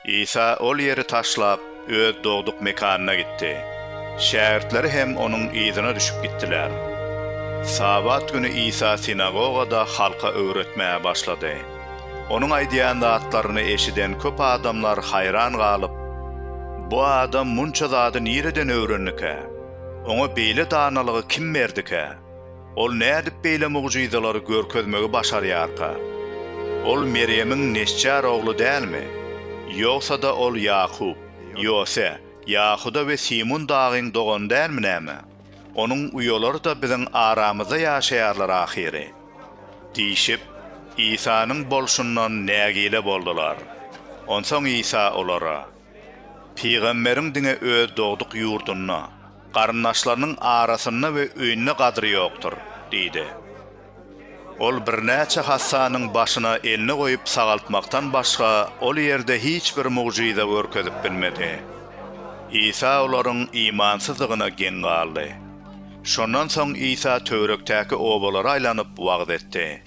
Isa ol ýeri taşlap, Öz dogduk mekanyna gitdi. Şägirtleri hem Onuň yzyna düşüp gitdiler. Sabat güni Isa sinagogada halka öwretmäge başlady. Onuň aýdýan zatlaryny eşiden köp adamlar haýran galyp, Bu adam munça zady nireden öwrendikä? Oňa beýle danalygy kim berdikä? Ol nädip beýle mugjyzalary görkezmegi başarýarka? Ol Merýemiň neçjar ogly dälmi? Ýogsa-da ol Ýakup, Ýose, Ýahuda we Simun dagyň dogany dälmi näme? Onuň uýalary-da biziň aramyzda ýaşaýarlar ahyry! Diýşip, Isanyň bolşundan nägile boldular. Onsoň Isa olara. Pygamberiň diňe öz dogduk ýurdunda, garyndaşlarynyň arasynda we öýünde gadry ýokdur diýdi. Ol birnäçe hassanyň başyna elini goýup sagaltmakdan başga ol ýerde hiç bir mugjyza görkezip bilmedi. Isa olaryň imansyzdygyna geň galdy. Şondan soň Isa töwerekdäki obalara aýlanyp wagyz etdi.